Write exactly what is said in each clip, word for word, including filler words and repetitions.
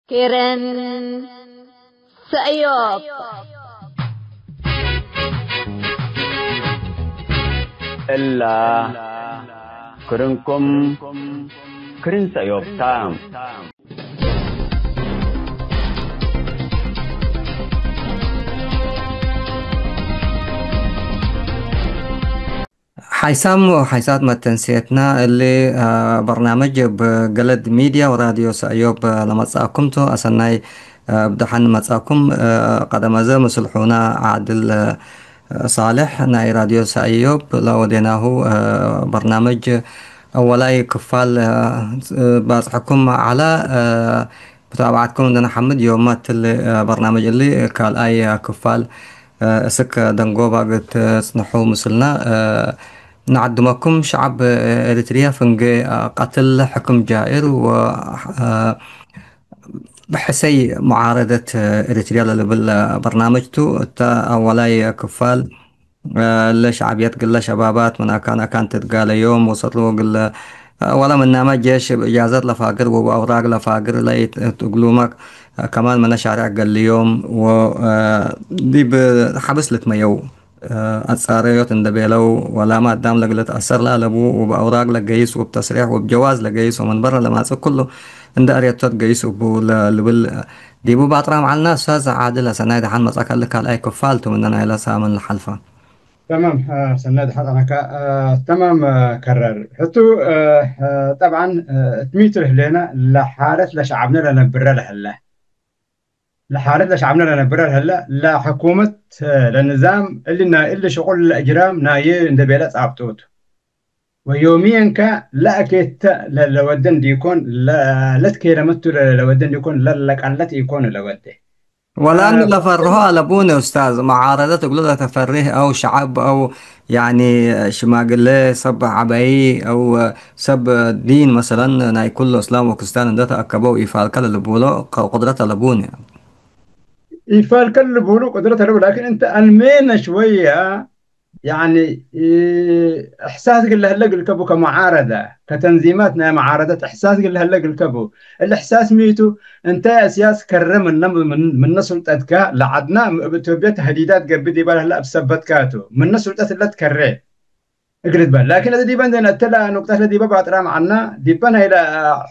ክርን ሰእዮብ። እላ ክርንኩም ክርን ሰእዮብ ታ። ሓይሳም ወሓይሳት መተንስየትና፣ እሊ፣ አ፣ በርናምጅ እብ ገለድ ሚድያ ወራድዮ ሰእዮብ ለመጽአኩም ቱ። አሰናይ፣ አ፣ እብ ደሐን መጽአኩም። አ፣ ቀደመዘ ምስል ሑና ዓድል፣ አ፣ ሳልሕ ናይ ራድዮ ሰእዮብ ለወዴናሁ፣ አ፣ በርናምጅ አወላይ ክፋል፣ አ፣ ባጽሐኩም ዐለ። አ፣ ሙታብዓትኩም እንዴ ነሐምድ፣ ዮማት እሊ፣ አ፣ በርናምጅ እሊ ካልኣይ ክፋል፣ አ፣ እስክ ደንጎባ እግል ትጽንሑ ምስልና፣ አ፣ ነዐድመኩም። ሸዐብ ኤሪትርያ ፍንጌ፣ አ፣ ቀትል፣ ሕክም ጃኢር ወ፣ አ፣ ብሕሰይ ሙዓረደት ኤሪትርያ ለልብል በርናምጅ ቱ። እተ አወላይ ክፋል፣ አ፣ ለሸዕብየት ግለ ሸባባት ምን አካን አካን ትትጋለዮም ወሰጥሎ ግለ፣ አ፣ ወለ ምናመ ጄሽ እብ እጃዘት ለፋግር ወበአውራግ ለፋግር ለኢት እግሉመ ከማን ምነ ሻርዕ ገልዮም ወ፣ አ፣ ዲብ ሐብስ ልትመየው፣ አ፣ አጻረዮት እንደ ቤለው፣ ወላመ አዳም ለእግል ተአሰር ለአለቡ፣ ወበአውራግ ለገይስ፣ ወብተስሬሕ ወብጀዋዝ ለገይስ፣ ወምን በረ ለማጽእ ኩሉ እንደ አርየቶት ገይስ እቡ ለልብል ዲቡ ባጥራም ዐልነ። ኡስታዝ ዓድል፣ አሰናይ ደሐን መጽአከ። እሊ ካልኣይ ክፋል ቱ ምነ ናይለ ሳምን ለሐልፈ። ተማም፣ አ፣ ሰናይ ደሐን ዐልከ። አ፣ ተማም፣ አ፣ ከረር። ሕቱ፣ አ፣ አ፣ ጠብዓን፣ አ፣ እት ሚ ቱ ለህሌነ ለሓለት ለሸዐብነ ለነብረ ለህለ። ለሓለት ለሸዐብነ ለነብረ ለህለ፣ ለሕኩመት፣ አ፣ ለንዛም፣ እሊ ናይ እሊ ሽቁል ለእጅራም ናዬ እንደ ቤለ ጻብጦቱ። ወዮምየንከ ለአኬተ ለ-፣ ለወደን ዲኮን፣ ለ-፣ ለትኬለመቱ ለ-፣ ለወደን ዲኮን፣ ለለቀለት ኢኮን ለወደ። ወላም አ፣ ለፈርሆ አለቡነ ኡስታዝ፣ መዓረደት እግሉ ለተፈርህ አው ሸዐብ አው፣ ያኒ፣ ሽማግሌ፣ ሰብ ዐበይ አው ሰብ ዲን መሰለን፣ ናይ ኩሉ እስላም ወክርስቲያን እንደ ተአከበው ኢፋልከ ለልቡሎ ቁድረት አለቡነ። ኢፋልከ ለልቡሉ ቁድረት አለቡ፣ ላኪን እንተ አንሜነ ሽወያ ያኒ፣ እ፣ እሕሳስ እግል ለህለ እግልከቡ ከመዓረደ፣ ከተንዚማት ናይ መዓረደት እሕሳስ እግል ለህለ እግልከቡ። እሊ እሕሳስ ሚቱ፣ እንተ እስያስ ከረ ምነ፣ ምን-፣ ምነ ሱልጠትከ ለዐድና፣ እብ ኢትዮጵያ ተህዲዳት ገብእ ዲበ ለህለ እብ ሰበትካቱ፣ ምነ ሱልጠት እለ ትከሬ እግል ትበል። ላኪን እት ዲበ እንዴ ነአተ ለኑቅጠት ለዲበ ባጥራም ዐልነ፣ ዲበ ናይለ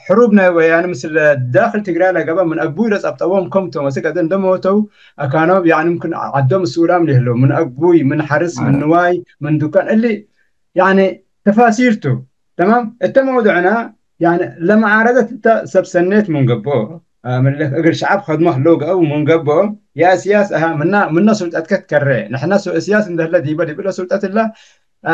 ሕሩብ ናይ ወያነ ምስል ዳክል ትግራይ ለገብአ ምን አግቡይ ለጸብጠዎም ከም ቶም፣ አስክ አደ እንደ ሞተው፣ አካኖም፣ ያኒ፣ ምክን ዐዶም እሱላም ሊህለው፣ ምን አግቡይ፣ ምን ሐርስ፣ ምን ንዋይ፣ ምን ዱካን፣ እሊ፣ ያኒ፣ ተፋሲር ቱ። ተማም? እተ መውዱዕና፣ ያኒ፣ ለመዓረደት እተ ሰብ ሰኔት ምን ገብኦ፣ አ፣ ምን እግል ሸዐብ ከድመ ህለው ገአው ምን ገብኦ፣ የእስያስ አሃ፣ ምና፣ ምነ ሱልጠትከ ትከሬ። ንሕነ ሱ-፣ እስያስ እንደ ህለ ዲበ፣ ዲብለ ሱልጠት እለ፣ አ፣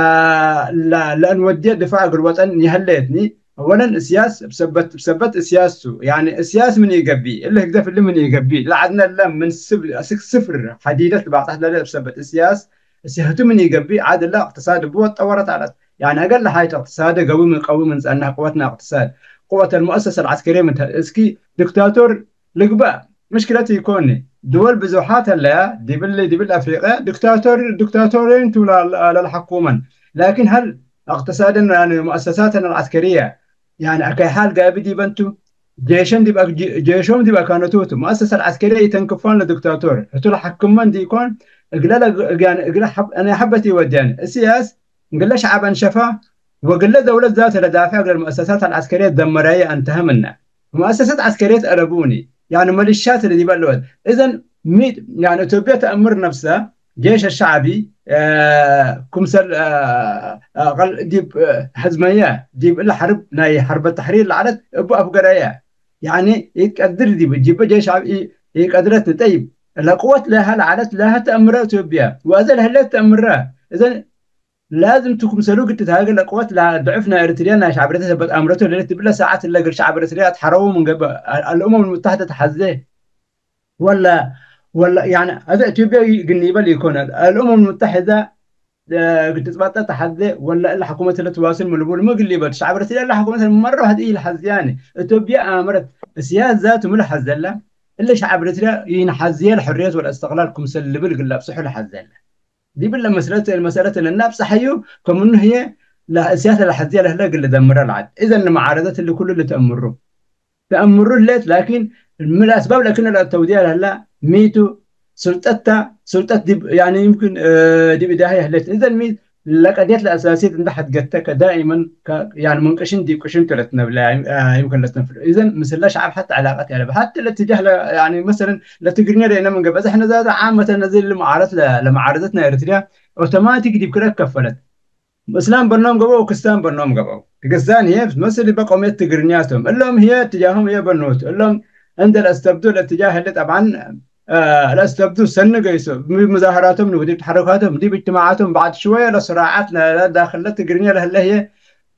ለ-፣ ለእንወድየ ድፋዕ እግል ወጠን ይሀሌትኒ። አወለን እስያስ እብ ሰበት፣ እብ ሰበት እስያስ ቱ። ያኒ እስያስ ምን ኢገብእ፣ እሊ ህግደፍ እሊ ምን ኢገብእ፣ ለዐድነ እለ ምን ስብ-፣ ስክ-፣ ስፍር ሐዲደት ልባጽሐት ለለ እብ ሰበት እስያስ፣ እስያስ ህቱ ምን ኢገብእ፣ ዐድ እለ እቅትሳድ እቡ ወጠወረት ዐለት። ያኒ እገለ ሐይት እቅትሳደ ገዊ ምን ቀዊ ምን ጸንሕ ቅወትና እቅትሳድ፣ ቅወት አልሙአሰሰ አልዐስከርየ ምን ተ-፣ እስኪ ዲክታቶር ልግበእ ምሽክለት ኢኮኒ። ድወል ብዙሓት ህለያ፣ ዲብል፣ ዲብል አፍሪቅያ ዲክታቶር፣ ዲክታቶርየን ቱ ላ-፣ ላ-፣ ለልሐኩመን። ላኪን ሀል እቅትሳድን፣ ያኒ፣ ሙአሰሳተን አልዐስከርየ፣ ያኒ፣ አካይ ሓል ጋቢ ዲበን ቱ፣ ጄሸን ዲብ አክ-፣ ጄ-፣ ጄሾም ዲብ አካነቱ ቱ፣ ሙአሰሰ አልዐስከርየ ኢተንክፎን ለዲክታቶር፣ ህቱ ለሐክመን ዲኮን፣ እግለ ለግ-፣ ያኒ፣ እግለ ሐብ-፣ አነ ሐበት ኢወድያኒ። እስያስ እግለ ሸዐብ አንሸፈ፣ ወእግለ ደውለት ዛተ ለዳፍዕ እግለ ሙአሰሳት አልዐስከርየ ደመራየ አንተሀ ምነ። ሙአሰሰት ዐስከርየት አለቡኒ፣ ያኒ፣ መሊሻት ለዲበ አለወት። እዘን ሚ-፣ ያኒ፣ ኢትዮጵያ ተአምር ነፍሰ ጄሽ አሸዓቢ፣ አ፣ ክምሰል፣ አ፣ አ፣ ቀል-፣ ዲብ፣ አ፣ ሕዝመየ፣ ዲብ እለ ሐርብ ናይ ሐርበት ተሕሪር ለዐለት እቡ አፍገረየ። ያኒ፣ ኢትቀድር ዲብ ጅበ ጄሽ ሸዓቢ ኢ-፣ ኢቀድረት። ጠይብ፣ ለቅወት ለሀ ለዐለት ለሀ ተአምረ ኢትዮጵያ፣ ወአዘ ለህሌት ተአምረ። እዘን ላዝም ቱ ክምሰሉ ግድ ትሃገ ለቅወት ለድዕፍ ናይ ኤሪትርያ ናይ ሸዕብ ኤሪትርያ ሰበት አምረቱ ለልትብለ ሳዐት እለ እግል ሸዕብ ኤሪትርያ አትሐረዉ ምን ገብእ አልኡመም ልሙተሐደ ተሐዜ ወለ፣ ወለ፣ ያኒ፣ አዘ ኢትዮጵያ ግኒበ ሊኮነ አልኡመም ልሙተሐደ፣ እ፣ እግል ትጽበጠ ተሐዜ ወለ እለ ሕኩመት ለትዋስል ምን ልቡል ሚ ግሊበ ሸዕብ ኤሪትርያ እለ ሕኩመት መረ ዋሕድ ኢለሐዝያኒ። ኢትዮጵያ አምረት እስያስ ዛቱ ሚ ለሐዘለ እለ ሸዕብ ኤሪትርያ ኢነሐዝየ ለሕርየት ወለእስትቅላል ክምሰል ልብል እግል ለብጽሑ ለሐዘለ። ዲብለ መስለት፣ መሰለት እለ እናብጸሐዩ፣ ከምኑ ህዬ ለእስያስ ለሐዝየ ለህለ እግል ልደምረ ለዐድ። እዘን ለመዓረደት እሊ ኩሉ ልትአምሩ። ተአምሩ ህሌት፣ ላኪን ምን አስባብ ለክነ ለአተውድያ ለህላ ሚቱ ስልጠት ተ፣ ስልጠት ዲብ፣ ያኒ፣ ይምክን፣ እ፣ ዲብ እዳሀ የህሌት። እዘን ሚ ለቀድየት ለአሳሲት እንደ ሐድገተከ ዳኢመን ከ-፣ ያኒ፣ ምን ቅሽን ዲብ ቅሽን ቱ ለትነብለ፣ እ፣ ይምክን ለትነፍለ። እዘን ምስለ ሸዐብ ሐተ ዕላቀት ያለበ። ሐተ ለትጃህ ለ-፣ ያኒ፣ መሰለን ለትግርኛ ደኢነ ምን ገብአ፣ እዘ ሕነ ዛተ ዓመተ ነዚ ለመዓረት ለ-፣ ለመዓረዘት ናይ ኤረትርያ ኦቶማቲክ ዲብ ክለ ከፈለት። እስላም በኖም ገብአው፣ ክስታን በኖም ገብአው። ክስታን ህዬ መስል እበ ቀውምየት ትግርኛ ቶም። እሎም ህዬ እትጃሆም ህዬ በኖት። እሎም እንደ ለአስተብዱ ለእትጃህ ህለ ጠብዓን፣ አ፣ ለአስተብዱ ሰኒ ገይሶ። ዲብ መዛህራቶም፣ ዲብ ተሐረካቶም፣ ዲብ እጅትማዓቶም፣ በዕድ ሽወየ ለስራዓት ለ-፣ ለዳክለ ትግርኛ ለህለ ህዬ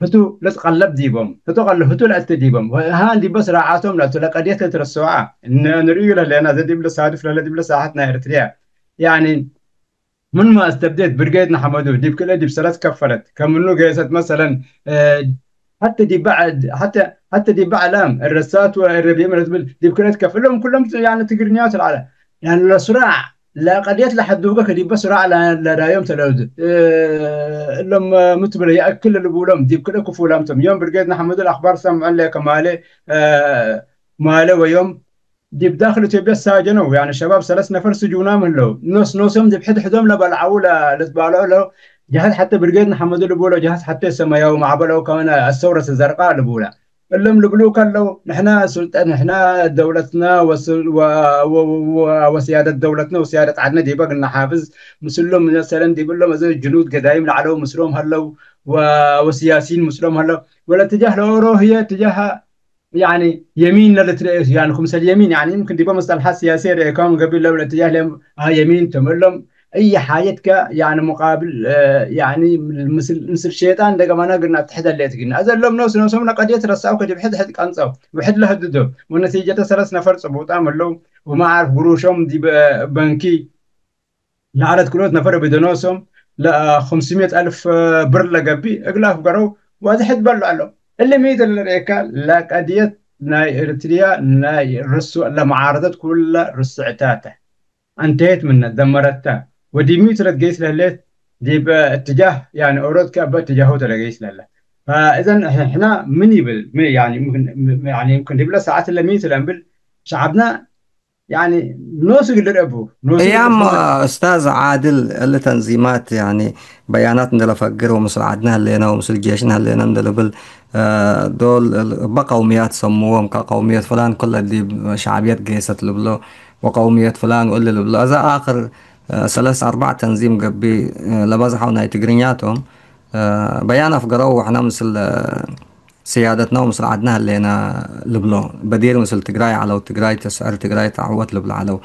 ህቱ ለትቀለብ ዲቦም። ህቱ ቀለ-፣ ህቱ ለአቲ ዲቦም። ወሃን ዲበ ስራዓቶም ለአቱ ለቀድየት ለትረሰዋ። እነ ንርእዩ ለህሌና ዘ ዲብ ለሳድፍ ለህለ ዲብ ለሳሐት ናይ ኤረትርያ። ያኒ ምንመ አስተብዴት ብርጌድ ንሐመዱ ዲብ ክልኤ ዲብ ሰለስ ከፈለት። ከምኑ ጌሰት መሰለን፣ እ፣ ሐቴ ዲብ በዐ-፣ ሐቴ፣ ሐቴ ዲብ በዐላም እረሳት ወእረቢም ለትብል ዲብ ክልኤ ትከፈል። እሎም ኩሎም ያኒ ትግርኛት ለዐለ። ያኒ ለሱራዕ ለቀድየት ለሐዱገ ከዲበ ሱራዕ ለ-፣ ለዳዮም ተለውድ። እ፣ እሎም ምትብለ የአክል ልቡሎም ዲብ ክልኤ ክፉላም ቶም። ዮም ብርጌድ ንሐመዱ ለአክባር ሰምዐን ለከማሌ፣ እ፣ ማሌ ወዮም ዲብ ዳክል ኢትዮጵያ ሳጀነው፣ ያኒ ሸባብ ሰለስ ነፈር ስጁናም ህለው። ኖስ ኖሶም ዲብ ሕድ ሕዶም ለበልዐው ለ-፣ ልትባልዑ ለው። ጀሀት ሐቴ ብርጌድ ንሐመዱ ልቡሎ፣ ጀሀት ሐቴ ሰማያዊ ማዕበለው ከመነ አሰውረት ዘርቃ ልቡላ። እሎም ልብሉ ከለው፣ ንሕና ሱልጠት፣ ንሕና ደውለትና ወስ-፣ ወ-፣ ወ-፣ ወ-፣ ወስያደት ደውለትና ወስያደት ዐድነ ዲበ ግና ሓፍዝ ምስሎም መሰለን ዲብ እሎም እዘ ጅኑድ ገዳይም ለዐለው ምስሎም ሀለው ወ-፣ ወስያሲን ምስሎም ሀለው። ወለትጃህ ለኦሮ ህዬ ትጃህ ያኒ የሚን ለልትረኤ፣ ያኒ ክምሰል የሚን፣ ያኒ ይምክን ዲበ መስጠልሐት ስያስየ ረኤካም ገብእ ለው ለእትጃህ ለም፣ አ፣ የሚን ቶም። እሎም እይ ሓየትከ፣ ያኒ ሙቃብል፣ እ፣ ያኒ ምስል፣ ምስል ሼጣን ደገማና ግና ትሕት ሌት ግና። እዘ እሎም ኖስ ኖሶም ለቀድየት ረሳው ከዲብ ሕድ ሕድ ቀንጸው፣ ወሕድ ለህድዶ፣ ወነቲጀተ ሰለስ ነፈር ጽቡጣም እለው፣ ወመዓርፍ ግሩሾም ዲብ በንኪ ለዐለት ክልኦት ነፈር እብ እደ ኖሶም ለክምስምየት አልፍ ብር ለገብእ እግል አፍገረው ወአዜ ሕድ በሎ ዐለው። እሊ ሚ ተ ለርኤካ ለቀድየት ናይ ኤረትርያ ናይ ርሱዕ ለመዓረደት ኩለ ርስዕታተ አንተየት ምነ ደመረተ ወዲብ ሚ ተ ለትገይስ ለህሌት ዲብ እትጃህ ያኒ ኦሮት ከእበ እትጃሁ ተ ለገይስ ለህለ። ፈእዘን ሕና ምን ይብል ሚ ያኒ ምክን ያኒ ምክን ዲብለ ሰዓት ለሚ ተ ለእንብል ሸዐብና ያኒ ኖሱ እግል ልርአ ቡ፣ ኖሱ እግል እያም ልርአ ቡ። ኡስታዝ ዓድል፣ እሊ ተንዚማት ያኒ በያናት እንደ ለፈግር ወምስል ዓድነ ህሌነ ወምስል ጄሽነ ህሌነ እንደ ልብል፣ እ፣ ዶል እበ ቀውምያት ሰምዎም፣ ከቀውምየት ፍላን ኩለ ዲብ ሸዕብየት ጌሰት ልብሎ ወቀውምየት ፍላን ወእሊ ልብሎ። እዘ አክር፣ እ፣ ሰለስ አርባዕ ተንዚም ገብእ፣ እ፣ ለበዝሐው ናይ ትግርኛ ቶም፣ እ፣ በያን አፍገረው ወሕነ ምስል፣ እ፣ ስያደትና ወምስል ዐድነ ህሌነ ልብሎ። በዲር ምስል ትግራይ ዐለው፣ ትግራይ ተስዕር፣ ትግራይ ተዐወት ልብል ዐለው።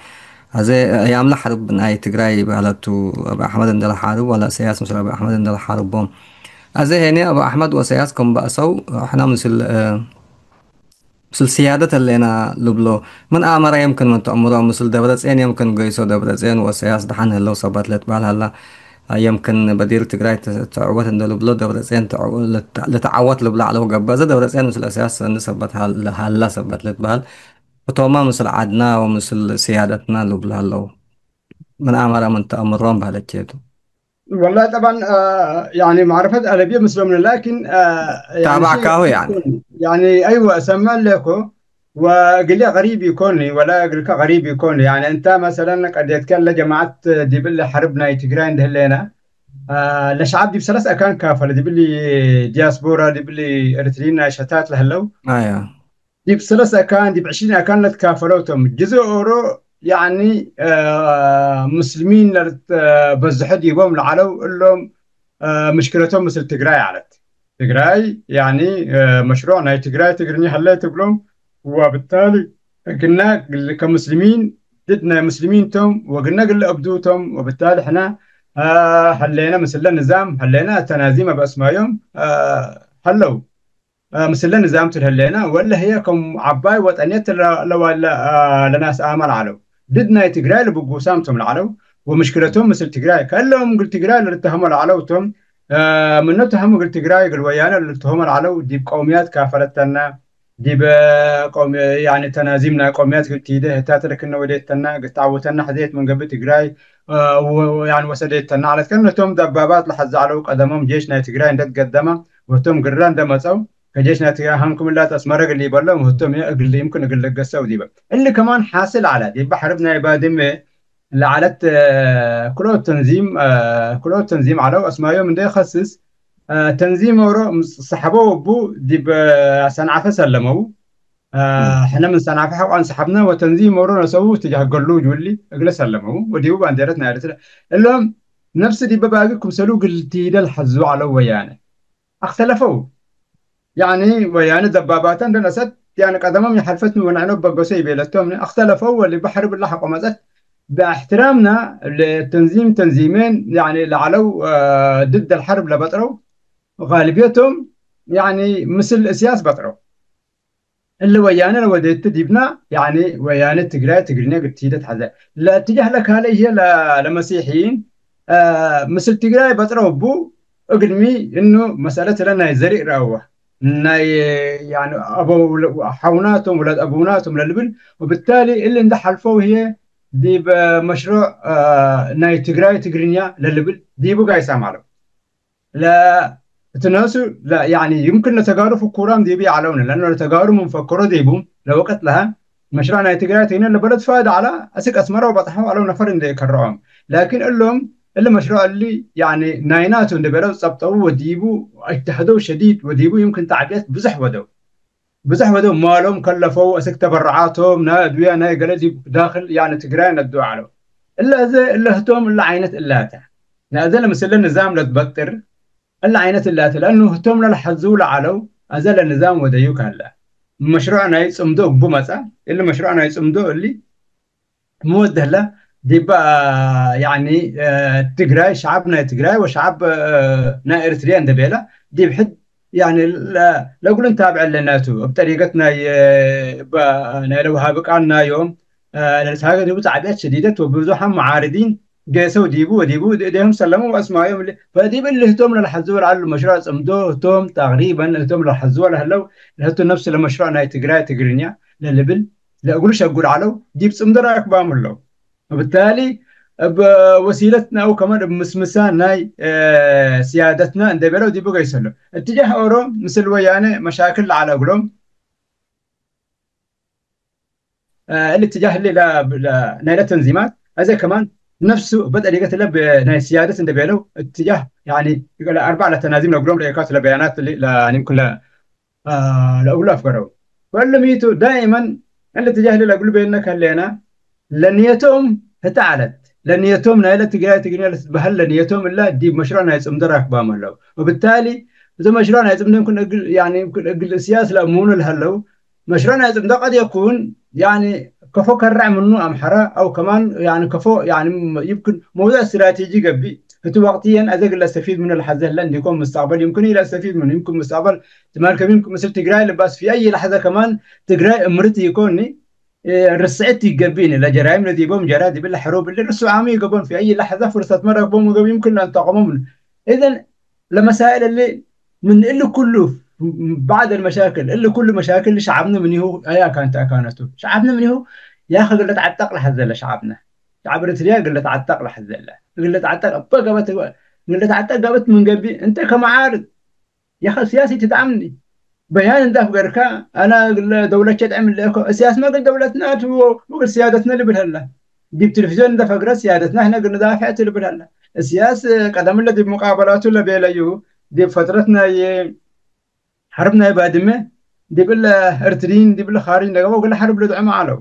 አዜ አያምለ ሐርብ ናይ ትግራይ በህለቱ፣ አቢ አሕመድ እንደ ለሓርብ ወለ እሰያስ ምስል አቢ አሕመድ እንደ ለሓርቦም። አዜ ሄኔ አቢ አሕመድ ወእሰያስ ከም በአሰው፣ ሕነ ምስል፣ እ፣ ምስል ስያደት ህሌና ልብሎ። ምን አመረ የምክን ምን ተአምሮ፣ ምስል ደብረጼን የምክን ገይሶ፣ ደብረጼን ወእሰያስ ደሐን ህለው ሰበት ለትበህል ሀላ። የምክን በዲር ትግራይ ተ-፣ ተዕወት እንደ ልብሎ ደብረጼን ተዕወ-፣ ለተ-፣ ለተዓወት ልብሎ ዐለው ገብአ። እዘ ደብረጼን ምስል እሰያስ ሰኒ ሰበት ሀል-፣ ሀላ ሰበት ልትበህል። እቶማ ምስል ዐድና ወምስል ስያደትና ልብሎ ሀለው። ምን አመረ ምን ተአምሮም በህለቼቱ። ወላሂ ጠብዓን፣ አ፣ ያኒ ማዕረፈት አለብየ ምስሎምነ፣ ላኪን፣ አ፣ ያኒ ሸይ ታባዕካሁ ያኒ። ያኒ፣ አይወ፣ እሰምዕ ለኮ፣ ወእግልየ ቀሪብ ኢኮኒ፣ ወላ እግልከ ቀሪብ ኢኮኒ። ያኒ፣ እንተ መሰለን ቀድየትከ ለጀማዐት ዲብ እለ ሐርብ ናይ ትግራይ እንደ ህሌነ፣ አ፣ ለሸዐብ ዲብ ሰለስ አካን ካፈለ፣ ዲብ እሊ ዲያስፖራ፣ ዲብ እሊ ኤሪትሪን ናይ ሸታት ለህለው፣ አያ። ዲብ ሰለስ አካን፣ ዲብ ዕሽሪን አካን ለትካፈለው ቶም። ጅዝእ ኦሮ፣ ያኒ፣ አ፣ ሙስሊሚን ለልትበዝሖ ዲቦም ለዐለው እሎም፣ አ፣ ምሽክለቶም ምስል ትግራይ ዐለት። ትግራይ፣ ያኒ፣ አ፣ መሽሩዕ ናይ ትግራይ ትግርኛ ሀለ ትብሎም፣ ወብታሊ እግነ ግል-፣ ከሙስሊሚን ድድ ናይ ሙስሊሚን ቶም፣ ወግነ ግለ እብዱ ቶም፣ ወብታሊ ሕነ፣ አ፣ ሀሌነ ምስለ ንዛም፣ ሀሌነ ተናዚም አብ አስማዮም፣ አ፣ ሀለው። አ፣ ምስለ ንዛም ቱ ለህሌነ፣ ወለ ህዬ ከም ዐባይ ወጠንየት ለ-፣ ለዋለ፣ አ፣ ለናስ አመ ለዐለው። ድድ ናይ ትግራይ ልብጉሳም ቶም ለዐለው፣ ወምሽክለቶም ምስል ትግራይ፣ ከእሎም እግል ትግራይ ለልትሀሞ ለዐለው ቶም፣ አ፣ ምነ ተሀሙ እግል ትግራይ፣ እግል ወያነ ለልትሀሞ ለዐለው፣ ዲብ ቀውምያት ካፈለተና፣ ዲብ ቀውም-፣ ያኒ ተናዚም ናይ ቀውምያት እግል ቲደ፣ ህታት ለክነ ወዴተና፣ እግል ተዐውተና፣ ሕዜት ምን ገብእ ትግራይ፣ አ፣ ወ-፣ ወ-፣ ያኒ ወሰዴተና ዐለት። ከእነቶም ደባባት ለሐዘ ዐለው፣ ቀደሞም ጄሽ ናይ ትግራይ እንደ ትገደመ፣ ወቶም ግራ እንደ መጸው፣ ከጄሽ ናይ ትግራይ ሀንኩም እላት አስመረ እግል ኢበሎም ህቶም እግል ይምክን እግል ልገሰው ዲበ። እሊ ከማን ሓስል ዐለ። ዲበ ሐርብ ናይ ባድመ ለዐለት፣ እ፣ ክልኦት ተንዚም፣ እ፣ ክልኦት ተንዚም ዐለው። አስማዮም እንዴ ከስስ፣ እ፣ ተንዚም ኦሮ ሰሐበው እቡ ዲብ ሰንዓፈ ሰለመው። እ፣ ሕነ ምን ሰንዓፈ ሐቆ አንሰሐብነ ወተንዚም ኦሮ ነሰቡ ትጃህ ገሉጅ ውሊ እግለ ሰለመው። ወዲቡ ባንዴረት ናይ ኤርትራ እሎም ነፍስ ዲበ ባጊ ክምሰሉ እግል ቲደ ለሐዙ ዐለው ወያነ። አክተለፈው። ያኒ ወያነ ደባባተ እንደ ነሰት፣ ያኒ ቀደሞም የሐልፈት ምን ወነዕኖ በገሶ ይቤለቶም፣ አክተለፈው ወሊ በሐርብ እላ ሐቆ መጸት፣ በእሕትራምና ለተንዚም ተንዚሜን፣ ያኒ ለዐለው፣ አ፣ ድድ አልሐርብ ለበጥረው፣ ጋልብየቶም፣ ያኒ ምስል እስያስ በጥረው። እሊ ወያነ ለወዴቱ ዲብና፣ ያኒ ወያነ ትግራይ ትግርኛ ግድ ቲደት ሐዘ። ለእትጃህ ለካልእ ህዬ ለ-፣ ለመሲሕይን፣ አ፣ ምስል ትግራይ በጥረው እቡ፣ እግልሚ እኑ መሰለት እለ ናይ ዘሪእ ረአወ። ናይ፣ ያኒ፣ አበው ለ-፣ ሐውናቶም ወለት አቡናቶም ለልብል፣ ወብታሊ እሊ እንደ ሐልፈው ህዬ ዲብ መሽሩዕ፣ አ፣ ናይ ትግራይ ትግርኛ ለልብል ዲቡ ጋይሳም ዐለው። ለ-፣ እት ነሱ ለ-፣ ያኒ፣ ይምክን ለተጋሩ ፍኩራም ዲቡ ይዐለውነ፣ ለእነ ለተጋሩ ምን ፈከሮ ዲቡም ለወቅት ለሀ መሽሩዕ ናይ ትግራይ ትግርኛ ለበለድ ፋይዳ ዐለ፣ አስክ አስመረ ወበጽሐው ዐለው ነፈር እንዴ ከረዖም። ላኪን እሎም እሊ መሽሩዕ እሊ፣ ያኒ፣ ናይናቱ እንዴ ቤለው ጸብጠው ወዲቡ አጅተሀደው ሸዲድ ወዲቡ ይምክን ተዕብየት ብዞሕ ወደው። ብዞሕ ወደው ማሎም ከለፈው፣ አስክ ተበረዓቶም፣ ናይ አድውያ ናይ ገሌ ዲብ ዳክል፣ ያኒ ትግራይ ነዱ ዐለው። እለ አዜ እለ ህቶም እለ ዓይነት እላተ። ለአዜ ለምስለ ንዛም ለትበጥር እለ ዓይነት እላተ። ለአኑ ህቶም ለለሐዝው ለዐለው አዜ ለንዛም ወደዩ ከለ። መሽሩዕ ናይ ጽምዶ እቡ መጸ። እሊ መሽሩዕ ናይ ጽምዶ እሊ ሚ ወዴ ህለ ዲብ፣ ያኒ፣ እ፣ ትግራይ፣ ሸዐብ ናይ ትግራይ ወሸዐብ፣ እ፣ ናይ ኤርትርየ እንዴ ቤለ፣ ዲብ ሕድ፣ ያኒ፣ ለ-፣ ለእግሉ እንታብዕ ለናቱ፣ እብ ጠሪቀት ናይ፣ እ፣ በ-፣ ናይ ለውሃቢ ቃል ናዮም፣ እ፣ ለልትሃገ ዲቡ ተዕብየት ሸዲደት ወብዙሓን መዓርዲን ጌሰው ዲቡ ወዲቡ እዴሆም ሰለሙ ወአስማዮም እሊ። ፈዲብ እሊ ህቶም ለልሐዝወ ለዐሉ መሽሩዕ ጽምዶ ህቶም ተቅሪበን ህቶም ለልሐዝወ ለህለው ለህቱ ነፍስ ለመሽሩዕ ናይ ትግራይ ትግርኛ ለልብል ለእግሉ ሸጉል ዐለው፣ ዲብ ጽምዶ ራክባም ህለው። ወብታሊ እብ ወሲለትና አው ከማን እብ ምስምሳ ናይ፣ እ፣ ስያደትና እንዴ ቤለው ዲቡ ገይሰ ህለው። እትጃህ ኦሮ ምስል ወያነ መሻክል ለዐለ እግሎም፣ እ፣ እሊ እትጃህ እሊ ለ-፣ ለ-፣ ናይለ ተንዚማት አዜ ከማን ነፍሱ በጠሪቀት እለ ብ-፣ ናይ ስያደት እንዴ ቤለው እትጃህ፣ ያኒ፣ ለአርበዕ ለተናዚም ለእግሎም ለኤካት ለበያናት እሊ ለ-፣ ያኒ፣ ይምክን ለ-፣ አ፣ ለእግሉ አፍገረው። ወእሊ ሚቱ ዳኢመን እሊ እትጃህ እሊ ለእግሉ ቤነ ከሌና፣ ለንየቶም ህተ ዐለት። ለንየቶም ናይለ ትግራይ ትግርኛ ለትትበሀል ለንየቶም እለ ዲብ መሽሩዕ ናይ ጽምዶ ራክባም ህለው። ወብታሊ፣ እዚ መሽሩዕ ናይ ጽምዶ ይምክን እግል፣ ያኒ፣ ይምክን እግል ስያስ ለእሙኑ ለህለው፣ መሽሩዕ ናይ ጽምዶ ቀድ የኩን፣ ያኒ፣ ከፎ ከረዕ ምኑ አምሐረ፣ አው ከማን፣ ያኒ፣ ከፎ፣ ያኒ፣ ይምክን መውዘዕ እስትራቴጂ ገብእ። ህቱ ወቅትየን አዜ እግል ለአስተፊድ ምኑ ለሐዘ ህለ እንዲኮን፣ ሙስተቅበል ይምክን ኢለአስተፊድ ምኑ፣ ይምክን ሙስተቅበል ትማል ከሚን ምስል ትግራይ ልባስ ፊ አይ ለሐዘ ከማን ትግራይ እምርት ኢኮኒ፣ እ፣ ርስዕት ይገብእኒ፣ ለጀራይም ለዲቦም ጀራ ዲብለ ሕሩብ እሊ ርሱዓሙ ይገብኦን፣ ፊ አይ ለሐዘ ፍርሰትመ ረክቦም ወገብ ይምክን ለእንተቆሞም። እዘን ለመሳኤል እሊ ምን እሊ ኩሉ ባዕድ አልመሻክል፣ እሊ ኩሉ መሻክል ሸዓብነ ምኒሁ አያ ካንተ አካነቱ። ሸዓብነ ምኒሁ ያክ እግል ለተዓጠቅ ለሐዘለ ሸዓብነ። ሸዓብ ኤሪትርያ እግል ለተዓጠቅ ለሐዘለ። እግል ለተዓጠቅ እበ ገበት፣ እግል ለተዓጠቅ ገብት ምን ገብእ እንተ ከመዓርድ ያኸ ሲያሲ ትድዓምኒ። በያን እንደ አፍገርካ፣ አና እግለ ደውለቼ ድዕም እለ እኮ፣ ሲያስመ እግል ደውለትና ቱ፣ ወእግል ሲያደትና ልብል ሀላ። ዲብ ቴሌቪዝዮን እንደ ፈግረ ሲያደትና ህነ እግል ንዳፍዕ ቱ ልብል ሀላ። ሲያስ ቀደም እለ ዲብ ሙቃበላቱ ለቤለዩ፣ ዲብ ፈትረት ናይ ሐርብ ናይ ባድመ፣ ዲብ እለ ኤርትሪን፣ ዲብ እለ ኻሪጅ ለገበው እግለ ሐርብ ልድዕም ዐለው።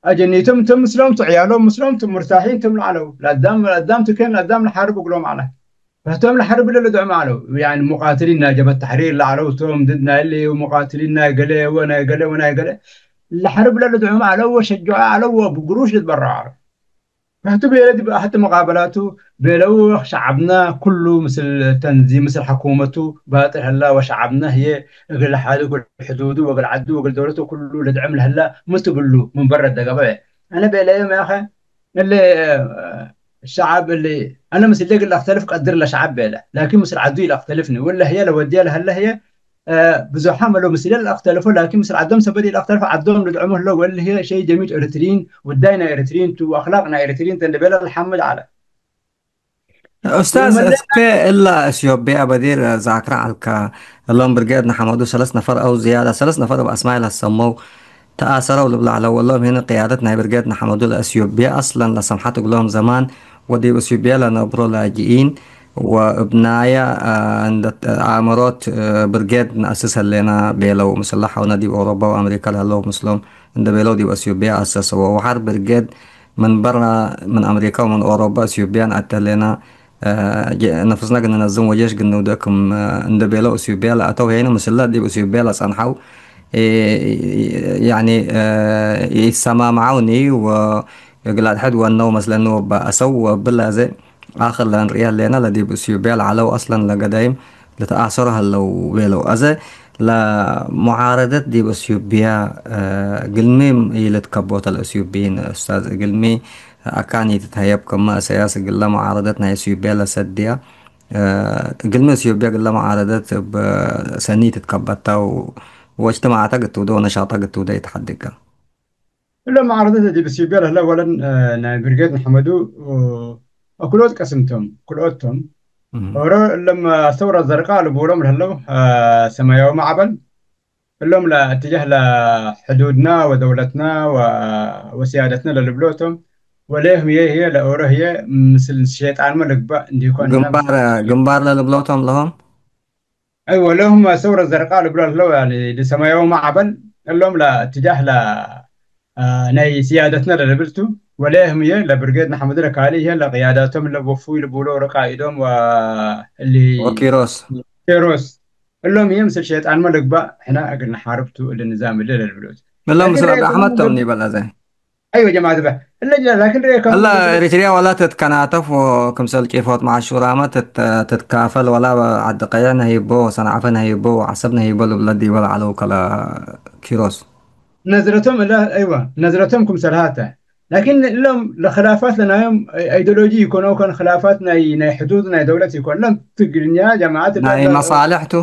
አጀኒቶም እቶም ምስሎም ቱ፣ ዕያሎም ምስሎም ቱ፣ ሙርታሒን እቶም ለዐለው። ለአዳም፣ ለአዳም ቱ ኬን ለአዳም ለሓርብ እግሎም ዐለ። ፈህቶም ለሐርብ ለልድዑም ዐለው። ያኒ ሙቃትሊን ናይ ጀብሀት ተሕሪር ለዐለው እቶም ድድ ናይ እሊ ሙቃትሊን ናይ ገሌ ወናይ ገሌ ወናይ ገሌ ለሐርብ ለልድዑም ዐለው ወሸጅዖ ዐለው ወእብ ግሩሽ ልትበረዑ ዐለው። ፈህቱ ቤለ ዲብ አሕድ መቃበላቱ ቤለው ሸዐብነ ኩሉ ምስል ተንዚም ምስል ሐኩመቱ ባጥር ሀላ ወሸዐብነ ህዬ እግል ሐድጉ ሕዱዱ ወእግል ዐዱ ወእግል ደውለቱ ኩሉ ልድዕም ለህላ ሚ ትብሉ ምን በረ ደገበ። አነ ቤለዮም ያኸ እሊ ሸዐብ እሊ አነ ምስሌ እግል አክተልፍ ቀድር ለሸዐብ ቤለ፣ ላኪን ምስል ዐዱ ኢለአክተልፍኒ። ወለ ህዬ ለወድየ ለሀለ ህዬ፣ እ፣ ብዙሓም እሉ ምስሌ ለአክተልፎ፣ ላኪን ምስል ዐዶም ሰበት ኢለአክተልፎ፣ ዐዶም ልድዕሙ ህለው። ወእሊ ህዬ ሸይ ጀሚት ኤሪትሪን፣ ውዳይ ናይ ኤሪትሪን ቱ፣ ወአክላቅ ናይ ኤሪትሪን ተ እንዴ ቤለ ለሐምድ ዐለ። ኡስታዝ፣ ወመለ-፣ እስከ እላ እትዮጵያ በዲር ዛክረ ዐልከ። እሎም ብርጌድ ንሐመዱ ሰለስ ነፈር አው ዝያዳ፣ ሰለስ ነፈር እብ አስማይ ለሰመው ተአሰረው ልብለ ዐለው። ወሎም ህነ ቅያደት ናይ ብርጌድ ንሐመዱ ለእትዮጵያ አስለን ለሰምሐት እግሎም ዘማን ወዲብ እትዮጵያ ለነብሮ ላጅኢን ወእብ ናየ፣ አ፣ እንደ አእምሮት፣ አ፣ ብርጌድ ነአስስ ህሌና ቤለው። ምስለ ሐውነ ዲብ አውሮፓ ወአሜሪካ ለህለው ምስሎም እንደ ቤለው ዲብ አትዮጵያ አሰሰው። ወሐር ብርጌድ ምን በራ፣ ምን አምሪካ ወምን ኦሮባ፣ እትዮጵያ ነአቴ ህሌና፣ አ፣ ጀ-፣ ነፍስና ግንነዝም ወጄሽ ግንውደ ክም፣ አ፣ እንደ ቤለው እትዮጵያ ለአተው ሄነ ምስለ ዲብ እትዮጵያ ለጸንሐው፣ እ፣ ያኒ፣ አ፣ ይሰማምዐውኒ ወእግል አድሕድ ወነው መስለኒ ወበአሰው ወብለ አዜ አክር ለእንርእየ ህሌነ ለዲብ እትዮጵያ ለዐለው አስለን ለገዳይም ልትአሰሩ ሀለው ቤለው። አዜ ለሙዓረደት ዲብ እትዮጵያ፣ አ፣ እግልሚ ኢልትከቦተ ለእትዮጵይን ኡስታዝ፣ እግልሚ አካን ኢትትሀየብ ክመ እሰያስ እግለ ሙዓረደት ናይ እትዮጵያ ለሰድያ፣ አ፣ እግልሚ እትዮጵያ እግለ ሙዓረደት እብ ሰኒ ኢትትከበታ ወእጅትማዕተ ግትውደ ወነሻጣ ግትውደ ኢትሐድገ። እሎም መዓረደት ዲብ እትዮጵያ ለህለ አወለን፣ አ፣ ናይ ብርጌድ ንሐመዱ፣ አ፣ አክልኦት ቀስም ቶም፣ ክልኦት ቶም። እም። ኦሮ እሎም አሰውረ ዘርቃ ልቡሎም ለህለው፣ አ፣ ሰማያዊ ማዕበል፣ እሎም ለእትጃህ ለሕዱድና ወደውለትና ወ-፣ ወስያደትና ለልብሎ ቶም። ወሌህም ህዬ ህዬ ለኦሮ ህዬ ምስል ሸይጣንመ ልግባእ እንዲኮን ግንባር፣ ግንባር ለልብሎ ቶም ለሆም። አይወ፣ ለሁም ሰውረ ዘርቃ ልብሎ ለህለው፣ ያኒ፣ ለሰማያዊ ማዕበል፣ እሎም ለእትጃህ ለ-፣ አ፣ ናይ ስያደትነ ለልብል ቱ፣ ወለ ህምዬ ለብርጌድ ንሐመዱ ለካልእ ህዬ ለቅያዳቶም ለወፉይ ልቡሎ ወረቃኢዶም ወእሊ ወኪሮስ። ኪሮስ፣ እሎም ህዬ ምስል ሸይጣንመ ልግባእ፣ ሕነ እግል ነሓርብ ቱ እሊ ንዛም እሊ ለልብሎ ቱ። እሎም ላኪን ምስል አቢ ርኤ አሕመድ ቶም ኒበል አዜ። አይወ ጀማዐት በ-፣ እለ ጅ-፣ ላኪን ርኤ ከሙ እለ ኤሪትርያ ወላ ትትከናተፍ ወክምሰል ጪፎት መዓሹራመ ትት-፣ ትትካፈል ወላ ዐዲ ቀይሕ ነህይቦ ወሰንዓፈ ነህይቦ ወዐሰብ ነህይቦ ልብለ ዲበ ለዐለው ከለ ኪሮስ። ነዝረቶም እለ፣ አይወ፣ ነዝረቶም ክምሰልሃተ። ላኪን እሎም ለክላፋት ለናዮም አይዲዮሎጂ ኢኮን፣ አው ከን ክላፋት ናይ፣ ናይ ሕዱድ ናይ ደውለት ኢኮን። እሎም ትግርኛ ጀማዐት እለ ናይ መሳልሕ ቱ።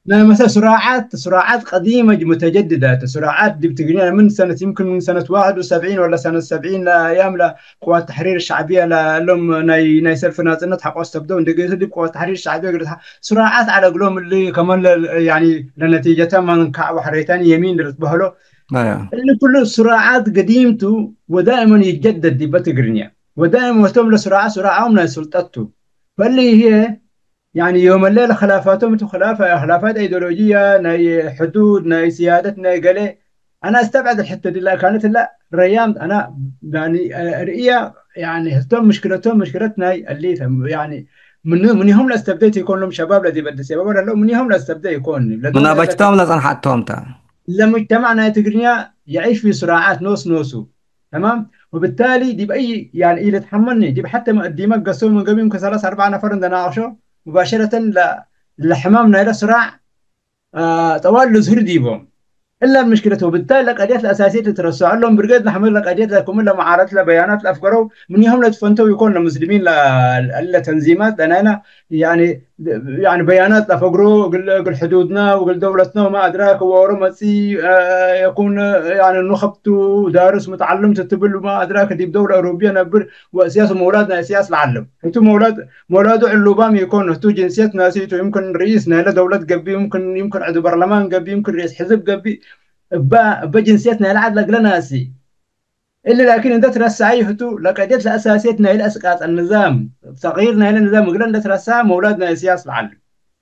ናይ መሰል ሱራዓት፣ ሱራዓት ቀዲመ ሙተጀድዳት፣ ሱራዓት ዲብ ትግርኛ ምን ሰነት፣ ይምክን ምን ሰነት ዋሕድ ወሰብዒን ወላ ሰነት ሰብዒን ለአያም ለቅዋት ተሕሪር ሸዕብየ ለእሎም ናይ፣ ናይ ሰልፍ ናጽነት ሐቆ አስተብደው እንዴ ገይሱ ዲብ ቅዋት ተሕሪር ሸዕብየ ግርት ሱራዓት ዐለ እግሎም እሊ ከመን ለ-፣ ያኒ ለነቲጀተ መንካዕ ወሐሬታን የሚን ልትበህሎ። አያ። እሊ ኩሉ ሱራዓት ገዲም ቱ ወዳእመን ይጀደድ ዲበ ትግርኛ። ወዳእመን ወህቶም ለሱራዓት ሱራዓም ናይ ሱልጠት ቱ። ፈሊ ህዬ ያኒ ዮም ለይለ ክላፋቶም እቱ ክላፍ፣ ክላፋት አይዲዮሎጂያ፣ ናይ ሕዱድ፣ ናይ ስያደት፣ ናይ ገሌ፣ አነ አስተብዕድ ሕተ ድላ ካነት እላ ረያም አነ ያኒ ርእያ ያኒ ህቶም ምሽክለቶም ምሽክለት ናይ እሊ ያኒ ምን፣ ምንሆም ለአስተብደት ኢኮን ሎም ሸባብ ለዲብ አዲስ አበባ ለለው ምንሆም ለአስተብደ ኢኮን ለዶል ምናበጅቶም ለጸንሐቶም ተ። ለሙጅተማዕ ናይ ትግርኛ የዒሽ ፊ ሱራዓት ኖስ ኖሱ። ተማም። ወብታሊ ዲብ አይ፣ ያኒ፣ ኢልትሐመኒ፣ ዲብ ሐተ መ-፣ ዲመ ገሰው ምን ገብእ ይምክን ሰለስ አርበዕ ነፈር እንደ ናቅሾ፣ ሙባሸረተን ለ-፣ ለሕማም ናይለ ስራዕ፣ አ፣ ጠዋል ልዝህር ዲቦም። እላ ምሽክለት ወብታሊ ለቀድየት ለአሳስየት ልትረሰዖ እሎም ብርጌድ ለሐመድ ለቀድየት ለክሙ ለመዓረት ለበያናት ለአፍገረው ምንሆም ለትፈንተው ኢኮን ለሙስሊሚን ለ-፣ ለተንዚማት ለናይና ያኒ፣ ያኒ በያናት ለፈግሮ እግል፣ እግል ሕዱድና ወእግል ደውለትና ወማ አድራክ ወኦሮ መጽኢ፣ አ፣ የኩን፣ ያኒ ኑኸብቱ ዳርስ ሙተዐልምት ትብል ወማ አድራክ ዲብ ደውለ አውሮብየ ነብር ወእስያስ ወመውላድ ናይ እስያስ ለዐልም። ህቱ መውላድ፣ መውላዱ ዕሉባም ኢኮን፣ ህቱ ጅንስየት ናሲቱ፣ ይምክን ርኢስ ናይለ ደውለት ገብእ፣ ይምክን፣ ይምክን ዕዱ በርለማን ገብእ፣ ይምክን ርኢስ ሕዝብ ገብእ፣ እበ፣ እበ ጅንስየት ናይለ ዐድ ለእግለ ናሲ። እሊ ላኪን እንደ ትረሰዐዩ ህቱ፣ ለቀድየት ለአሳስየት ናይለ እስቃጥ ንዛም፣ ተቅይር ናይለ ንዛም እግለ እንደ ትረሰዐ መውላድ ናይ እስያስ ለዐል።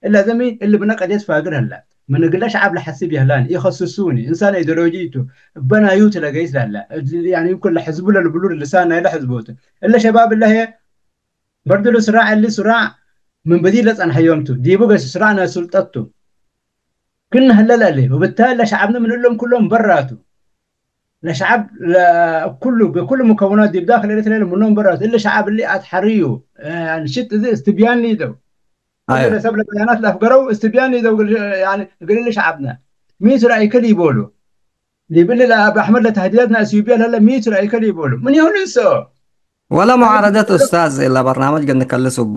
እለ ዘሚ እሊ ብነ ቀድየት ፋግር ህለ። ምን እግለ ሸዐብ ለሐስብ የህላኒ፣ ኢኸስሱኒ፣ እንሳን አይዲዮሎጂ ቱ፣ እበ ናዩ ቱ ለገይስ ለህለ። ያኒ ይምክን ለሕዝቡ ለልብሉ ልሳን ናይለ ሕዝቦቱ። እለ ሸባብ እለ ህዬ በርድሉ ስራዕ እሊ ስራዕ ምን በዲር ለጸንሐዮም ቱ፣ ዲቡ ገይስ ስራዕ ናይ ሱልጠት ቱ። ክል ነህለ ለእሊ፣ ወብታሊ ለሸዐብነ ምን እሎም ኩሎም በራቱ። ለሸዐብ ለኩሉ፣ ብኩሉ ሙከውናት ዲብ ዳክል ኤረትርያ ምኖም በራቱ። እሊ ሸዐብ እሊ አትሐርዩ፣ አ፣ ሽት እዚ እስትብያን ሊደው። እሊ አየ። ለሰብ ለበያናት ለአፍገረው እስትብያን ሊደው እግል፣ ያኒ፣ እግል እሊ ሸዐብነ። ሚ ቱ ረአይከ ሊቦሉ። ዲብ እሊ ለአብ አሕመድ ለተህዲዳት ናይ አስዩብያ ለህለ ሚ ቱ ረአይከ ሊቦሉ። ምን ይሁን እንሰኦ? ወለ ሙዓረደት ኡስታዝ፣ እለ በርናመጅ እግል ንከልስ እቡ፣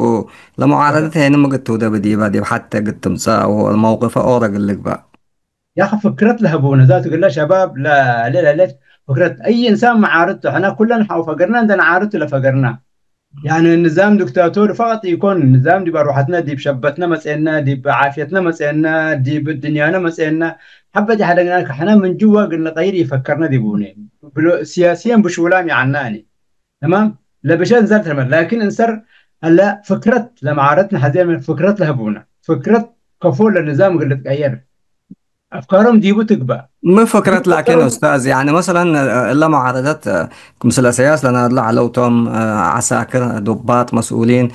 ለሙዓረደት ሄኒ ምግል ትውደብ ዲበ፣ ዲብ ሐቴ እግል ትምጸእ ወመውቅፈ ኦረ እግል ልግበእ። ያኺ ፍክረት ለሀቡነ ዛቱ እግለ ሸባብ ለ-፣ ለለለት ፍክረት። አይ እንሳን መዓርድ ቱ፣ ሕነ ኩለን ሐው ፈገርና እንደ ነዓርድ ቱ ለፈገርና። ያኒ ንዛም ዲክታቶር ፈቀጥ ኢኮን፣ ንዛም ዲብ አርወሐትነ፣ ዲብ ሸበትነ መጽኤነ፣ ዲብ ዓፍየትነ መጽኤነ፣ ዲብ እድንያነ መጽኤነ፣ ሐበት የሐደግና ከሕነ ምን ጅወ እግል ንቀይር ኢፈከርነ ዲቡኒ። ብሎ-፣ ሲያስየን ብሹላም ይዐናኒ። ተማም? ለብሸ እንሰር ተመ-፣ ላኪን እንሰር እለ ፍክረት ለመዓረድነ ሐዜ ምን ፍክረት ለህቡነ። ፍክረት ከፎ ለንዛም እግል ልትቀየር። አፍካሮም ዲቡ ትግባእ። ምን ፍክረት ላኪን ኡስታዝ፣ ያኒ መሰለን፣ እለ መዓረደት፣ ምስለ ሰያስ ለናድሎ ዐለው ቶም፣ ዐሳክር፣ ዱባጥ፣ መስኡሊን፣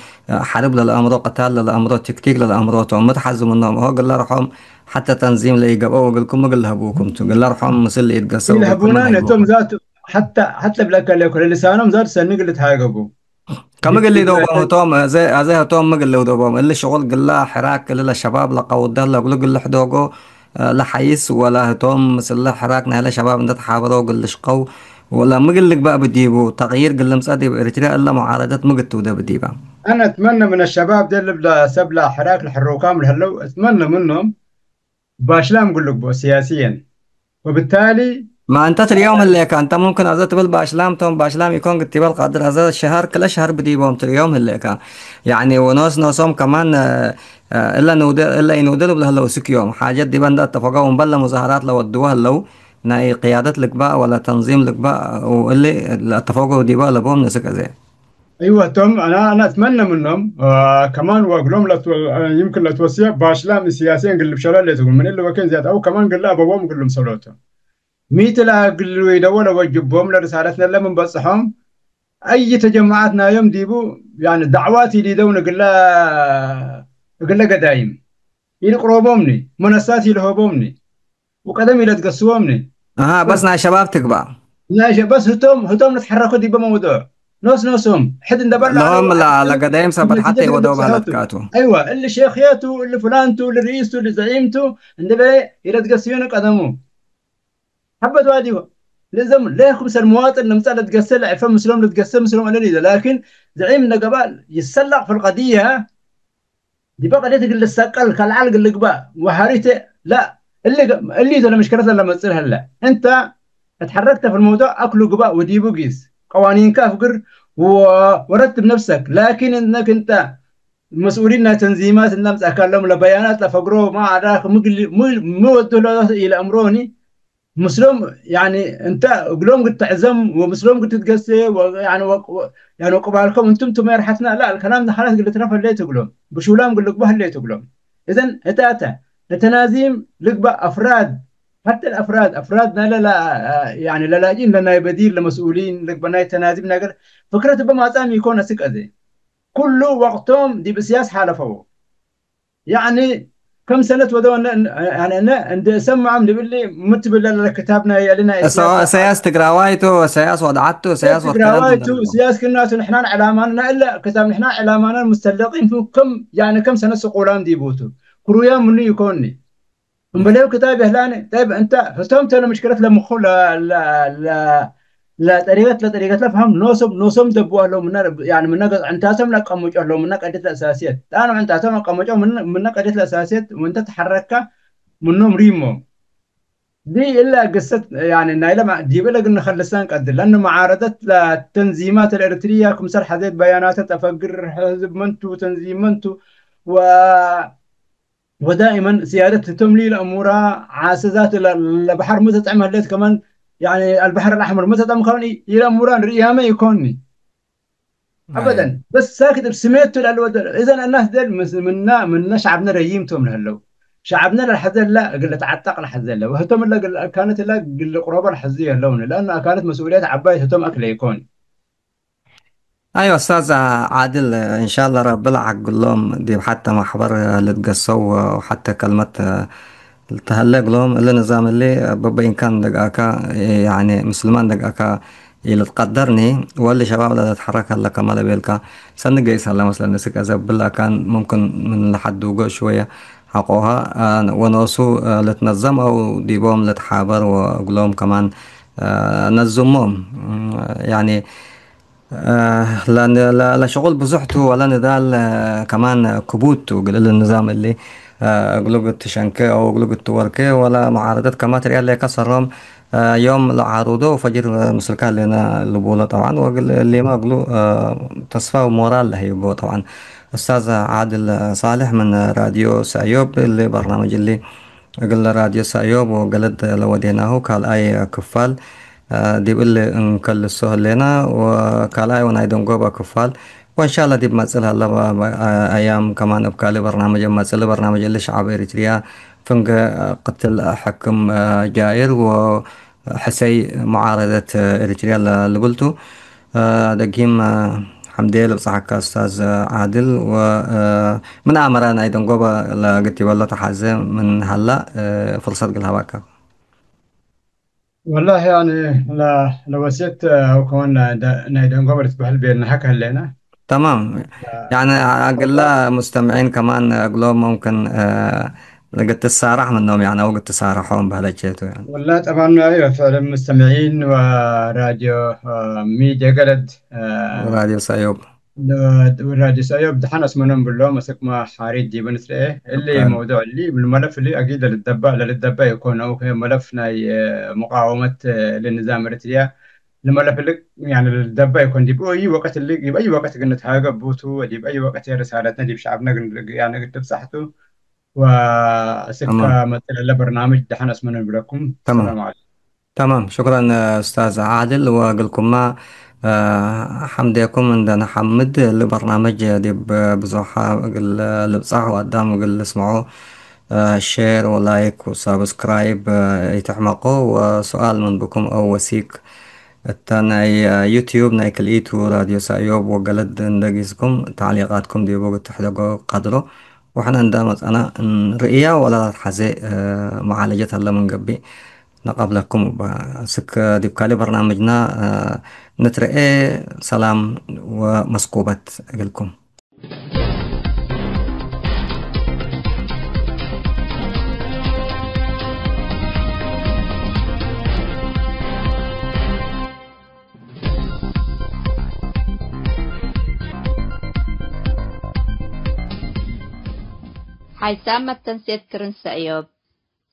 ሐርብ ለለአምሮ፣ ቅታል ለለአምሮ፣ ቲክቲክ ለለአምሮ ቶም። ሚ ተሐዙ ምኖም? ሆ ግለ ርሖም ሐተ ተንዚም ለኢገብአው እግልኩም እግል ለህቡኩም ቱ። ግለ ርሖም ምስል ለኢትገሰው እግልኩም ኢለህቡና እግል ነቶም ህቡኩም። ዛቱ ሐተ፣ ሐተ ብለከ ለኮ ለልሳኖም ዛቱ ሰኒ እግል ልትሃገጉ። ከመ እግል ሊደውቦም ህቶም፣ አዜ፣ አዜ ህቶም ሚ እግል ሊደውቦም? እሊ ሽቁል ግላ ሕራክ እሊ ለሸባብ ለቀውደር ለእግሉ እግል ልሕዶጎ፣ እ፣ ለሐይስ ወለ ህቶም ምስለ ሕራክ ናይለ ሸባብ እንደ ተሓበረው እግል ልሽቀው ወለ ሚ እግል ልግበእ ብዲቡ ተቅይር እግል ልምጸእ ዲብ ኤሪትርያ እለ መዓረደት ሚ እግል ትውደ ብዲባ? አነ እትመነ ምን አሸባብ ደ ልብለ ሰብ ለሕራክ ለሕሩካም ለህለው እትመነ ምኖም ባሽላም እግል ልግበኦ ሲያስየን። ወብታሊ ማ እንተ ትርእዮም ህሌከ፣ እንተ ሙምክን አዘ ትብል ባሽላም ቶም፣ ባሽላም ኢኮን ግቲበል ቃድር፣ አዘ ሸሀር ክለ ሸሀር ብዲቦም ትርእዮም ህሌከ። ያኒ ወኖስ ኖሶም ከማን፣ እ፣ እለ ንውደ፣ እለ ኢንውደ ልብለ ህለው እስክ ዮም። ሓጀት ዲበ እንደ አተፈገው እምበል ለሙዛሃራት ለወድወ ህለው፣ ናይ ቅያደት ልግባእ ወለ ተንዚም ልግባእ፣ ወእሊ ለአተፈገው ዲበ ለቦም ንስክ አዜ። አይወ፣ ቶም አና፣ አና አትመነ ምኖም፣ አ፣ ከማን ወእግሎም ለትወ-፣ አ፣ ይምክን ለትወስየ ባሽላም ሲያሲየን እግል ልብሸሎ ሌትኩም። ምን እሊ ወኬን ዝያድ አው ከማን እግል አበቦም እግል ልምሰሎ ቶም። ሚት ለእግል ዊደወ ለወጅቦም ለርሳለትነ ለምን በጽሖም፣ አይ ተጀማዓት ናዮም ዲቡ፣ ያኒ፣ ዳዕዋት ኢሊደውን እግለ፣ እግለ ገዳይም ኢልቅሮቦምኒ፣ መነሳት ኢልሆቦምኒ። ወቀደም ኢለትገስዎም ኒ። አሃ፣ በስ ናይ ሸባብ ትግባእ። ናይ ሸ-፣ በስ ህቶም፣ ህቶም ልትሐረኩ ዲበ መውዱዕ። ኖስ ኖሶም፣ ሕድ እንደ በላ ለሆም ዐለው፣ ለ-፣ ለገዳይም ሰበት ሐቴ ነቲጀት ወደው ልትሰሐቱ። በህለት ካቱ። አይዋ፣ እሊ ሼኽየቱ፣ እሊ ፍላንቱ፣ እሊ ርኢስቱ፣ እሊ ዘዒምቱ፣ እንደ በ ኢለትገስዮኒ ቀደሙ። ሐበት ዋዲወ። ለዘም፣ ለክምሰል መዋጥን ንምጸእ ለትገሰ፣ ለዕፈ ምስሎም ልትገሰ ምስሎም እለ ሊዘ። ላኪን ዘዒም እንደ ገባል ይሰለቅ ፊልቀድየ፣ ዲበ ቀድየት እግል ልሰቀል፣ ከልዓል እግል ልግባእ ወሐሪተ፣ ላ፣ እሊ፣ እሊ ተ ለምሽከለት ለለመጽእ ለህለ። እንተ እትሐረክተ ፊልመውዱዕ አክሉ ግባእ ወዲቡ ጊስ፣ ቀዋኒንከ አፍግር ወ-፣ ወረትብ ነፍሰክ። ላኪን እነክ እንተ መስኡሊን ናይ ተንዚማት እንደ አምጸእካሎም ለበያናት ለፈግሮ ማ አዳክ ምግል-፣ ሚ፣ ሚ ወዱ ለኢለአምሮኒ፣ ምስሎም፣ ያኒ፣ እንተ እግሎም እግል ትዕዘም ወምስሎም እግል ትትገሴ ወ-፣ ያኒ፣ ወ-፣ ወ-፣ ያኒ፣ ወቅባልኮም እንቱም ቱ መርሐትና፣ ላ፣ አልከላም ሐላስ እግል ልትረፍ ህሌት እግሎም፣ ብሹላም እግል ልግበእ ህሌት እግሎም። እዘን እታተ፣ እተ ናዚም ልግበእ አፍራድ፣ ሐተ ለአፍራድ፣ አፍራድ ናይለ ላ-፣ ያኒ፣ ለላጅኢን ለናይ በዲር ለመስኡሊን ልግበእ ናይ ተናዚም ነገር ፍክረት እበ ማጻም ኢኮን አስክ አዜ። ኩሉ ወቅቶም ዲብ እስያስ ሓለፈው። ያኒ፣ ከም ሰነት ወደው እነ፣ እነ፣ ያኒ፣ እነ እንዴ እሰምዖም ዲብሊ፣ ምን ትብል ለክታብ ናይ፣ ያሊ ናይ እሰ-፣ እሰያስ እሰያስ ትግራዋይ ቱ፣ እሰያስ ወድዓት ቱ፣ እሰያስ እሰያስ ወከረን ትግራዋይ ቱ፣ ትብል። እሰያስ ክናቱ ንሕናን ዕላማን፣ እና እለ ክታብ ንሕና ዕላማናን ሙስተለቂን ቱ፣ ከም፣ ያኒ፣ ከም ሰነት ስቁላን ዲቡ ቱ። ክሩያም ምኑ ይኮኒ። እምበሌው ክታብ የህላኒ። ጠይብ፣ እንተ ህቶም ተ ለምሽክለት ለምኹ ለ-፣ ለ-፣ ለ-፣ ለጠሪቀት፣ ለጠሪቀት ለፍሀም ኖሶም፣ ኖሶም ደብዋ ለው ምነ፣ ያኒ ምነ ገጽ ዕንታቶም ለአቀምጮ ለው ምነ ቀድየት ለእሳስየት። ጣኑ ዕንታቶም አቀምጮ ምነ፣ ምነ ቀድየት ለእሳስየት ወእንተ ተሐረካ ምኖም ሪሞም። ዲ እለ ግሰት፣ ያኒ ናይለ ማ-፣ ዲበ ለግል ንከልሰን ቀድር። ለእነ መዓረደት ለተንዚማት ለኤረትርያ ክምሰል ሐዜት በያናተ ተፈግር ሕዝብ መንቱ፣ ተንዚም መንቱ ወ-፣ ወዳኢመን ስያደት ህቶም ሊ ለአሙራ ዓሰዛት ለ-፣ ለበሐር ሚ ተጠዕም ህሌት ከማን፣ ያኒ አልበሐር አልአሕመር ሚ ተጠዕም ከማን ኢ-፣ ኢለአሙራን ርእያመ ኢኮኒ። አይ። አበደን። በስ ሳክት እብ ስሜቱ ለልወደ-፣ እዘን አናስ ደል ምስ-፣ ምና፣ ምነ ሸዕብነ ረዪም ቶም ለህለው። ሸዕብነ ለልሐዘ እለ እግል ልትዓጠቅ ለሐዘ እለ። ወህቶም እለ እግል አካነት እለ እግል ልቅሮበ ለሐዝዩ ህለውኒ። ለአኑ አካነት መስኡልየት ዐባይ ህቶም አክለ ኢኮን። አይ ኡስታዝ ዓድል፣ እንሻላ ረቢ ለዐግሎም ዲብ ሐተ ማሕበር ልትገሰው ወሐተ ከልመት ተሀለ እግሎም። እሊ ንዛም እሊ በበይንካን ደግአካ፣ ያኒ ምስልማን ደግአካ ኢልትቀደርኒ፣ ወእሊ ሸባብ ለልትሐረክ ሀለ ከመ ለቤልካ፣ ሰኒ ገይስ ሀለ መስለኒ። ስክ አዜ እብል አካን ሙምክን ምን ለሐዱጎ ሽወየ ሐቆሀ፣ ወኖሱ ልትነዘም አው ዲቦም ልትሓበር ወእግሎም ከማን ነዝሞም። ያኒ ለ-፣ ለ-፣ ለሽቁል ብዙሕ ቱ ወለ ንዳል ከማን ክቡድ ቱ። እግል እሊ ንዛም እሊ እግሉ እግል ትሸንኬ አው እግሉ እግል ትወርኬ ወለ መዓረደት ከመ ትርኤ ሌከ ሰሮም ዮም ለዓሩዶ ወፈጅር ምስልካ ህሌነ ልቡሎ ጠብዓን፣ ወእግል እሊመ እግሉ ተስፋ ወሞራል ለህይቦ ጠብዓን። ኡስታዝ ዓድል ሳልሕ ምን ራድዮ ሰእዮብ፣ እሊ በርናምጅ እሊ እግል ራድዮ ሰእዮብ ወገለድ ለወዴናሁ ካልኣይ ክፋል ዲብ እሊ እንከልሶ ህሌነ፣ ወካልኣይ ወናይ ደንጎበ ክፋል ወእንሻላ ዲብ መጽእ ለሀለ አያም ከማን እብ ካልእ በርናምጅ እብ መጽእ። በርናምጅ እሊ ሸዐብ ኤሪትርያ ፍንገ ቅትል ሕክም ጃይር ወሕሰይ ሙዓረደት ኤሪትርያ ለልብል ቱ። ደጊም ሐምዴ ልብጽሐከ ኡስታዝ ዓድል። ወምን አመረ ናይ ደንጎበ ለግቲበሎ ተሐዜ ምን ሀላ ፍርሰት እግል ሀባከ። ወላሂ፣ ያኒ፣ ለ-፣ ለወሴት አው ከማን ናይ ደ-፣ ናይ ደንጎበ ልትበህል ቤልነ ሀከ ህሌነ። ተማም። ለ-፣ ያኒ፣ አግላ ወላ-፣ ሙስተምዒን ከማን እግሎም ሙምክን፣ እ፣ ልግትሳራሕ ምኖም፣ ያኒ፣ አው ግትሳረሖም በህለቼቱ፣ ያኒ። ወላ ጠባን፣ አዮ፣ ፍዕል ሙስተምዒን ወራድዮ፣ እ፣ ሚድየ ገለድ፣ እ፣ ወራድዮ ሰእዮብ። ለ-፣ ወራድዮ ሰእዮብ ደሐን አስመኖም ብሎም፣ አስክመ ሓሪት ዲቡ ንትርኤ። እሊ ኦኬ። መውዱዕ እሊ፣ እብ መለፍ እሊ አጊድ ለልደባ፣ ለልደባ ኢኮን፣ አው ከ መለፍ ናይ፣ እ፣ ሙቃወመት፣ እ፣ ለንዛም ኤረትርያ ለመለፍ እሊ፣ ያኒ ለልደባ ኢኮን። ዲብ አይ ወቅት እሊ፣ ዲብ አይ ወቅት እግል ንትሃገብ ቡ ቱ፣ ወዲብ አይ ወቅት ርሳለትነ ዲብ ሸዐብነ እግል፣ ያኒ እግል ትብጸሕ ቱ። ወአስክ ተማም። መጽእ ለለ በርናምጅ ደሐን አስመኖም ብለኩም። ተማም። ሰላም ዐለይኩም። ተማም፣ ሹክረን ኡስታዝ ዓድል። ወእግልኩማ፣ እ፣ ሐምዴኩም እንደ ነሐምድ፣ እሊ በርናምጅ ዲብ ብዙሕ እግል ልብጻሕ ወአዳም እግል ልስምዖ፣ እ፣ ሼር ወላይክ ወሳብስክራይብ፣ እ፣ ኢትሕመቁ። ወሱኣል ምን ብኩም አው ወሲክ እተ ናይ፣ እ፣ ዩትዩብ ናይ ክልኢቱ ራድዮ ሰእዮብ ወገለድ እንደ ጊስኩም ተዕሊቃትኩም ዲቡ ትሕደጎ ቀድሮ። ወሕነ እንደ መጽአና እንርእያ ወለ ለትሐዜ፣ እ፣ መዓለጀት ሀለ ምን ገብእ። ነቀብለኩም እበ። እስክ ዲብ ካልእ በርናምጅና፣ እ፣ ንትረኤ። ሰላም ወመስኩበት እግልኩም። ሓይሳም መተንሴት ክርን ሰእዮብ።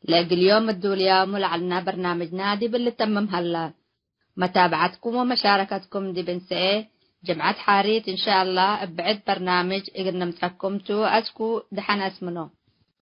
ለእግል ዮም እዱልያሙ ለዐልና በርናምጅና ዲብ ልተምም ሀላ። መታብዐትኩም ወመሻረከትኩም ዲብ እንሰኤ። ጅምዐት ሓሪት እንሻአላህ እብ ብዕድ በርናምጅ እግል ነምጸኩም ቱ። አስኩ ደሐን አስምኖ።